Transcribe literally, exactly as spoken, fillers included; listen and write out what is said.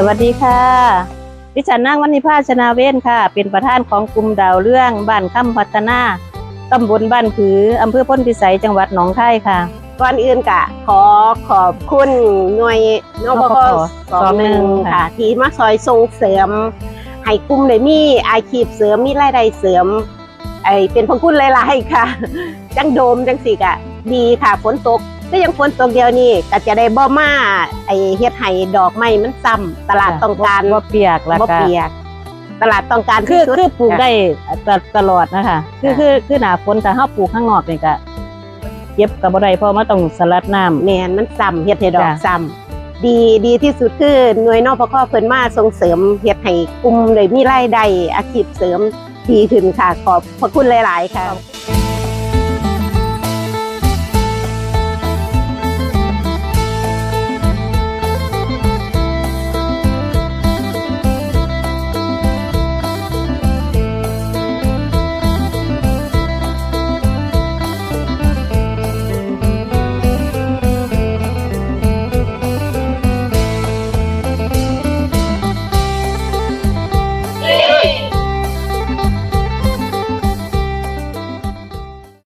สวัสดีค่ะ ดิฉันนางวรรณิภา ชนาเวชค่ะ เป็นประธานของกลุ่มดาวเรือง บ้านคำพัฒนา ตำบลบ้านผือ อำเภอโพนพิสัย จังหวัดหนองคายค่ะ ก่อนอื่นกะขอขอบคุณหน่วย นปค สองหนึ่งค่ะ ที่มาซอยส่งเสริม ให้กลุ่มได้มีอาชีพเสริม มีรายได้เสริม ไอ้เป็นพระคุณหลายๆค่ะ จังโดมจังสิกะดีค่ะ ฝนตก ก็ยังฝนตกเดียวนี้ ก็จะได้บ่มา ไอ้เฮ็ดให้ดอกไม้มันซ้ำ ตลาดต้องการ บ่เปียก แล้ว บ่ ก็ เปียก ตลาดต้องการ คือ ที่สุด คือปลูก ค่ะ ได้ต- ตลอดนะคะ คือ ค่ะ คือคือหน้าฝน ถ้าเฮาปลูกข้างนอกนี่ก็เก็บก็บ่ได้ เพราะมันต้องสลัดน้ำ แม่น มันซ้ำ เฮ็ดให้ดอก จ้ะ ซ้ำ ดี ดีที่สุดคือหน่วย นปค เพิ่นมาส่งเสริม เฮ็ดให้กลุ่มได้มีรายได้ อาชีพเสริมดีขึ้นค่ะ ขอบพระคุณหลายๆค่ะ